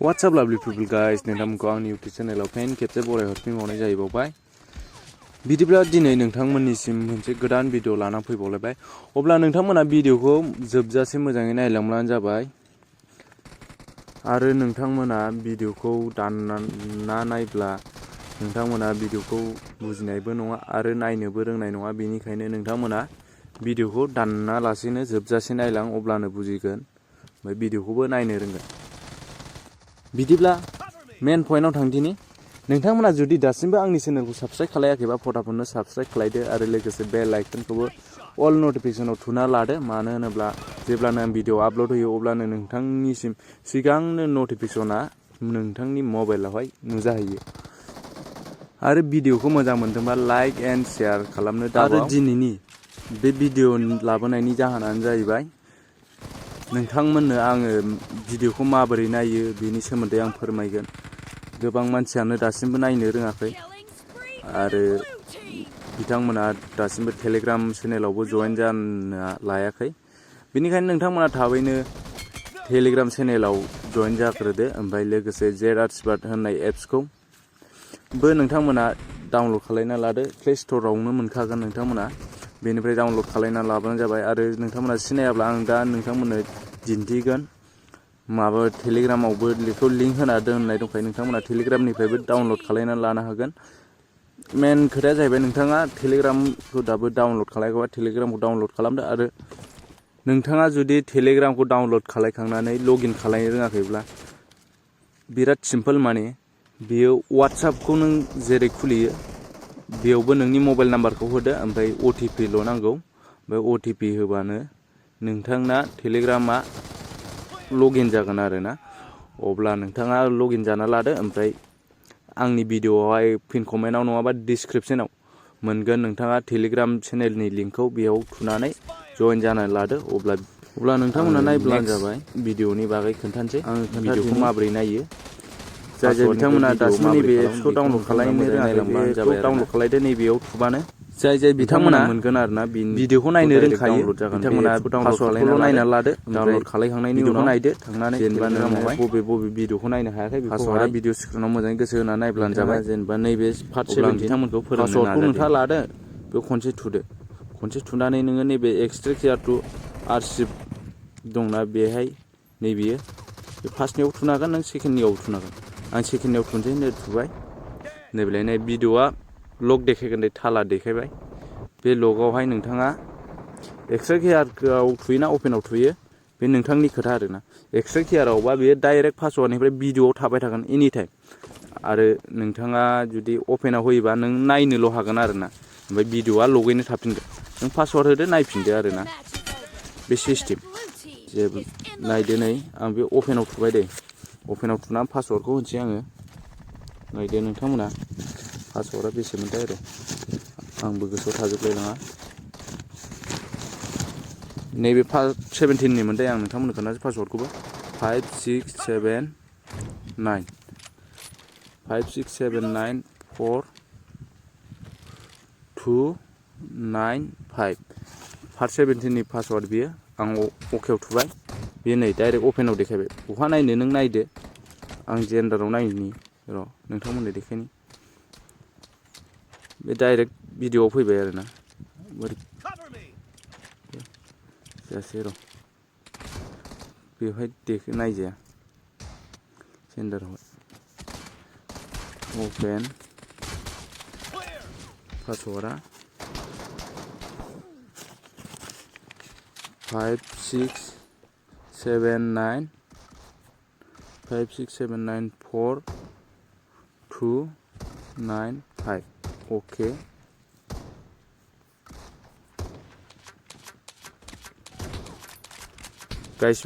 What's up lovely people guys, नोंथांमोनखौ आंनि YouTube चेनेलाव फेन खेबसे बरायहरफिनबावनाय जाहैबाय। बिदिब्ला दिनै नोंथांमोननिसिम मोनसे गोदान भिडिअ लाना फैबावलायबाय। अब्ला नोंथांमोना भिडिअखौ जोबजासे मोजाङै नायलांब्लानो जाबाय। आरो नोंथांमोना भिडिअखौ दानना नायब्ला नोंथांमोना भिडिअखौ बुजिनायबो नङा आरो नायनोबो रोंनाय नङा। बेनिखायनो नोंथांमोना भिडिअखौ दानना लासेनो जोबजासे नायलां, अब्लानो बुजिगोन ओमफ्राय भिडिअखौबो नायनो रोंगोन। बिदिब्ला मेन पइन्टआव थांदिनि। नोंथांमोना जुदि दासिमबो आंनि चेनेलखौ साबस्क्राइब खालायाखैबा फटाफटनो साबस्क्राइब खालायदो आरो लोगोसे बेल आइकनखौबो अल नटिफिकेशनाव थुना लादो। मानो होनोब्ला जेब्लानो आं भिडिअ आपल'ड होयो अब्लानो नोंथांनिसिम सिगांनो नटिफिकेशना नोंथांनि मबाइलावहाय नुजाहैयो। आरो भिडिअखौ मोजां मोनदोंबा लाइक एन्ड शेयार खालामनो दाबाव। आरो दिनैनि बे भिडिअ लाबोनायनि जाहोनानो जाहैबाय नोंथांमोननो आङो भिडिअखौ माबोरै नायो बेनि सोमोन्दै आं फोरमायगोन। गोबां मानसियानो दासिमबो नायनो रोङाखै आरो बिथांमोना दासिमबो टेलिग्राम चेनेलावबो जइन जानो लायाखै। बेनिखायनो नोंथांमोना थाबैनो टेलिग्राम चेनेलाव जइन जाग्रोदो। ओमफ्राय लोगोसे jwbjase होननाय एप्सखौबो नोंथांमोना डाउनलड खालायना लादो। प्ले स्ट'रावनो मोनखागोन नोंथांमोना, बेनिफ्राय डाउनलड खालायना लाबानो जाबाय। आरो नोंथांमोना सिनायाब्ला आं दा नोंथांमोननो दिन्थिगोन। माबा टेलिग्रामावबो बेखौ लिंक होना दोननाय दंखायो, नोंथांमोना टेलिग्रामनिफ्रायबो डाउनलड खालायना लानो हागोन। मेन खोथाया जाहैबाय नोंथाङा टेलिग्रामखौ दाबो डाउनलड खालायाखैबा टेलिग्रामखौ डाउनलड खालामदो। आरो नोंथाङा जुदि टेलिग्रामखौ डाउनलड खालायखांनानै लगइन खालायनो रोङाखैब्ला बिराद सिम्पोल, माने बेयो वाट्सएपखौ नों जेरै खुलियो बेयावबो नोंनि मबाइल नाम्बारखौ होदो, ओमफ्राय OTP ल' नांगौ। ओमफ्राय OTP होबानो नोंथांना टेलिग्रामा लगइन जागोन आरोना। अब्ला नोंथाङा लगइन जाना लादो। ओमफ्राय आंनि भिडिअआवहाय पिन कमेन्टआव नङाबा डिसक्रिपसनाव मोनगोन नोंथाङा टेलिग्राम चेनेलनि लिंकखौ, बेयाव थुनानै जइन जाना लादो। अब्ला नोंथांमोना नायब्लानो जाबाय। भिडिअनि बागै खोन्थानोसै आं भिडिअखौ माबोरै नायो। जाय बिथांमोना दासिमबो नैबे एप्सखौ डाउनलड खालायनो रोङाखै बेखौ डाउनलड खालायदो। नैबेयाव थुबानो जाय बिथांमोना मोनगोन आरोना भिडिअखौ नायनो रोंखायो बिथांमोना पासवार्डखौल' नायना लादो। डाउनलड खालायखांनायनि उनाव नायदो थांनानै जेनेबा नोङो बबे भिडिअखौ नायनो हायाखै पासवार्डआ भिडिअ स्क्रिनाव मोजाङै गोसो होना नायब्लानो जाबाय। जेनेबा नैबे पार्ट 17 बिथांमोनखौ पासवार्डखौ नोंथाङा लादो, बेयाव खनसे थुदो। खनसे थुनानै नोङो नैबे एक्सट्रेक्ट हियार टु आर्चिभ दंना बेहाय, नैबेयो बे फार्स्टनियाव थुनो हागोन, नों सेकेन्डनियाव थुनो हागोन। आं सेकेन्डनियाव थुनोसै होनना थुबाय। नैबेलाय नै भिडिअआ लग देखायगोन, दे थाला देखायबाय। बे लगआवहाय नोंथाङा एक्सट्रेक्ट हियारआव थुयोना अपेनाव थुयो बे नोंथांनि खोथा आरोना। एक्सट्रेक्ट हियारावबा बेयो डाइरेक्ट पासवार्डनिफ्राय भिडिअआव थाबाय थागोन एनि टाइम। आरो नोंथाङा जुदि अपेनाव होयोबा नों नायनोल' हागोन आरोना, ओमफ्राय भिडिअआ लगैनो थाफिनगोन। नों पासवार्ड होदो, नायफिनदो आरोना। बे सिस्टेम जेबो नायदो। नै आं बे अपेनाव थुबाय दे। अपेनाव थुनानै पासवार्डखौ होनोसै आङो। नायदो नोंथांमोना पासवार्डआ बेसेमोनथाय र' आंबो गोसोआव थाजोबलायलाङा। नैबे 17नि मोनथाय, आं नोंथांमोननो खोन्थासै पासवार्डखौबो। 5679 56794295 पार्ट 17नि पासवार्ड बियो। आं अकेआव थुबाय, बेयो नै डाइरेक्ट अपेनाव देखायबाय। बहा नायनो नों नायदो। आं जेन्डाराव नायनि र' नोंथांमोननो देखायनि। बे डाइरेक्ट भिडिअआव फैबाय आरोना। जायासै र' बेवहाय नायजाया जेन्डारावहाय। अपेन पासवार्डआ 56794295 अके। गाइस